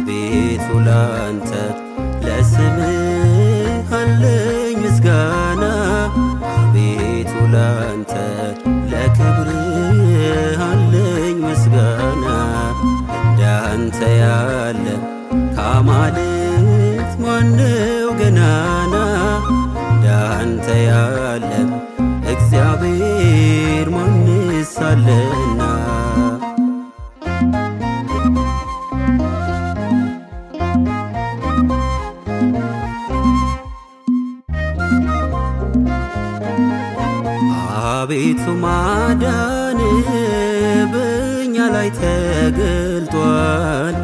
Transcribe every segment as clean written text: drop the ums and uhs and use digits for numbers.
አቤቱ ላንተ ለስምህ አለኝ ምስጋና፣ አቤቱ ላንተ ለክብርህ አለኝ ምስጋና። እንዳንተ ያለ ከአማልክት ማነው ገናና? እንዳንተ ያለ እግዚአብሔር ማንስ አለና? አቤቱ ማዳንህ በእኛ ላይ ተገልጧል፣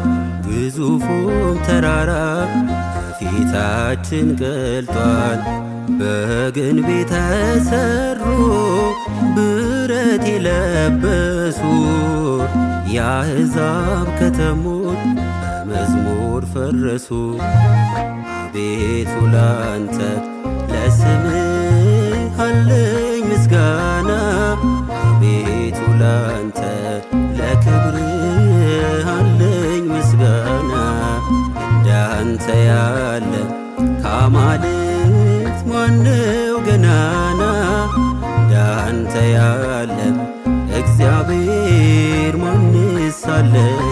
ግዙፉም ተራራ ከፊታችን ቀልጧል። በግንብ የተሰሩ ብረት የለበሱ የአሕዛብ ከተሞች በመዝሙር ፈረሱ። አቤቱ ላንተ ለስምህ አለኝ ምስጋና፣ አቤቱ ላንተ ለክብርህ አለኝ ምስጋና። እንዳንተ ያለ ከአማልክት ማነው ገናና? እንዳንተ ያለ እግዚአብሔር ማንስ አለና?